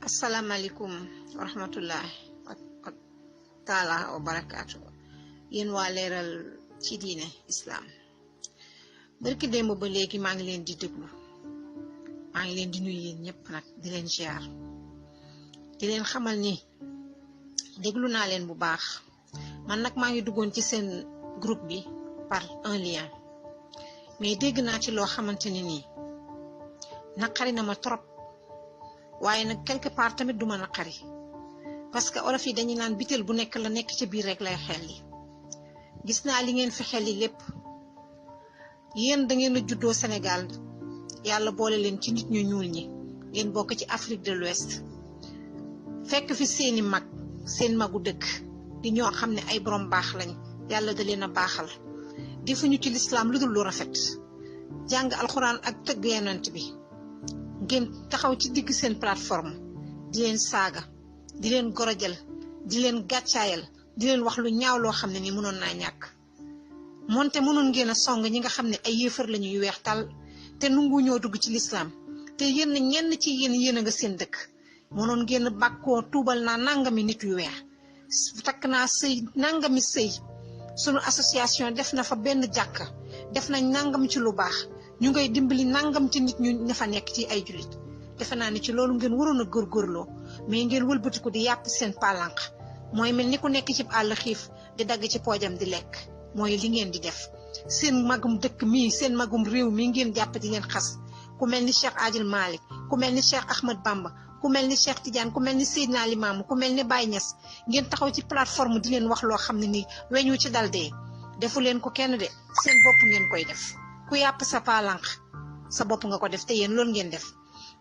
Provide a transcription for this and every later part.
Assalamualaikum warahmatullahi taala wabarakatuh. Yéen waa leeral ci diine islam barki démb ba léegi maa ngi leen di déglu maa ngi leen di nuyu yéen ñëpp nag di leen ziar di leen xamal ni déglu naa leen bu baax man nag maa ngi duggoon ci seen groupe bi par un lien mais dégg naa ci loo xamante ni nii naqari na ma trop waaye nag quelque part tamit duma naqari parce que olof yi dañuy naan bitel bu nekk la nekk ci biir rek lay xelli gis naa li ngeen fi xelli lépp yéen da ngeen a juddoo Sénégal yàlla boole leen ci nit ñu ñuul ñi ngeen bokk ci Afrique de l'Ouest fekk fi seeni mag seen magu dëkk di ñoo xam ne ay borom baax lañ yàlla da leen a baaxal defuñu ci lislaam lu dul lu rafet jàng alxuraan ak tëgg yonent bi ngeen taxaw ci digg seen plateforme di leen saaga di leen gorojal di leen gàccaayal di leen wax lu ñaaw loo xam ne ni mënoon naa ñàkk moonte mënoon ngeen a song ñi nga xam ne ay yéefar lañu yu weex tal te nungu ñoo dugg ci lislaam te yéen ñenn ci yéen a nga seen dëkk mënoon ngeen a bàkkoo tuubal naa nangami nit yu weex takk naa sëy nangami sëy sunu association def na fa benn jàkka def nañ nangam ci lu baax ñu ngay dimbali nangam ci nit ñu ña fa nekk ci ay julit defe naa ni ci loolu ngeen waroon a góorgóorloo mais ngeen wëlbatiku di yàpp seen palanq mooy mel ni ku nekk ci àll xiif di dagg ci poojam di lekk mooy li ngeen di def seen magum dëkk mii seen magum réew mi ngeen jàpp di leen xas ku mel ni Cheikh Adil Malick ku mel ni Cheikh Ahmed Bamba ku mel ni Cheikh Tidiane ku mel ni Seydina Limamou ku mel ni Baye Niass ngeen taxaw ci plateforme di leen wax loo xam ne nii weñu ci dal dee defu leen ko kenn de seen bopp ngeen koy def ku yàpp sa palanq sa bopp nga ko def te yéen loolu ngeen def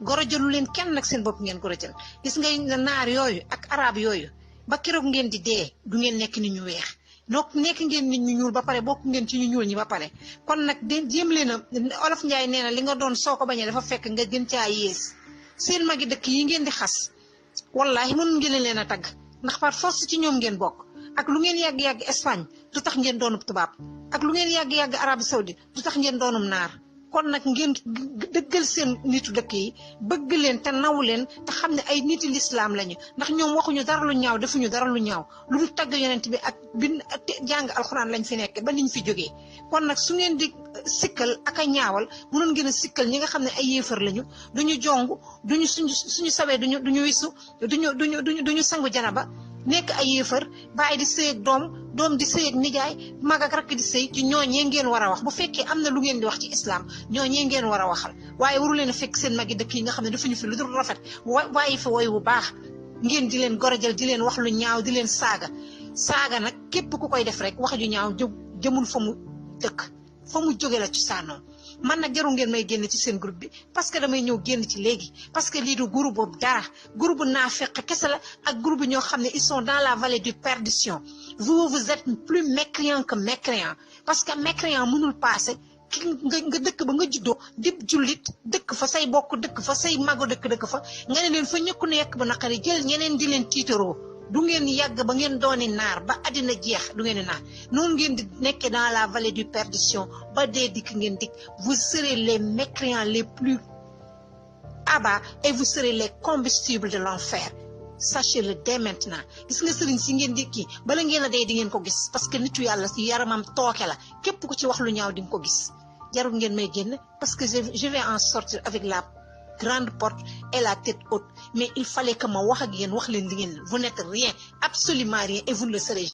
goro jëlu leen kenn nag seen bopp ngeen goro jël gis nga naar yooyu ak arab yooyu ba keroog ngeen di dee du ngeen nekk nit ñu weex donc nekk ngeen nit ñu ñuul ba pare bokk ngeen ci ñu ñuul ñi ba pare kon nag de jéem leen a olof Njaay nee na li nga doon soo ko bañee dafa fekk nga gën caa yées seen magi dëkk yi ngeen di xas wallahi mën ngeen leen a tagg ndax par force ci ñoom ngeen bokk ak lu ngeen yàgg-yàgg Espagne du tax ngeen doonub tubaab ak lu ngeen yàgg-yàgg Arabie Saoudite du tax ngeen doonum naar kon nag ngeen dëggal seen nitu dëkk yi bëgg leen te naw leen te xam ne ay niti lislaam lañu ndax ñoom waxuñu dara lu ñaaw defuñu dara lu ñaaw lu dul tagg yonent bi ak bind jàng alxuraan lañ fi nekk ba niñ fi jógee kon nag su ngeen di sikkal ak a ñaawal mënoon ngeen a sikkal ñi nga xam ne ay yéefar lañu duñu jong duñu suñu sawee duñu wisu duñu sangu janaba nekk ay yéefar bàyyi di sëy ak doom di sëy ak nijaay mag ak rakk di sëy ci ñooñee ngeen war a wax bu fekkee am na lu ngeen di wax ci islam ñooñee ngeen war a waxal waaye waru leen a fekk seen magi dëkk yi nga xam ne defuñu fi lu dul rafet waaye fa woy bu baax ngeen di leen gorojal di leen wax lu ñaaw di leen saaga nag képp ku koy def rek wax ju ñaaw jëmul fa mu dëkk fa mu jóge la ci sànnoo man nag jaru ngeen may génn ci seen groupe bi parce que damay ñëw génn ci léegi parce que lii du groupe boobu dara groupe naafeq kese la ak groupe ñoo xam ne ils sont dans la vallée du perdition vous êtes plus mécréant que mécréant parce que mécréant mënul passé ki nga dëkk ba nga juddoo dib jullit dëkk fa say bokk dëkk fa say mago dëkk fa nga ne leen fa ñëkku nekk ba naqari jël ñeneen di leen tiitaroo du ngeen yàgg ba ngeen dooni naar ba àddina jeex du ngeen di naar noonu ngeen di nekkee dans la vallée du perdition ba dee dikk ngeen dikk vous serez les mécréants les plus abats et vous serez les combustibles de l'enfer sachez-le dès maintenant gis nga sëriñ si ngeen di kii bala ngeen a dee di ngeen ko gis parce que nitu yàlla si yaramam tooke la képp ku ci wax lu ñaaw di nga ko gis jarul ngeen may génn parce que je vais en sortir avec la grande porte et la tête haute mais il fallait que ma wax ak yéen wax leen li ngeen vous n'êtes rien absolument rien et vous ne le serez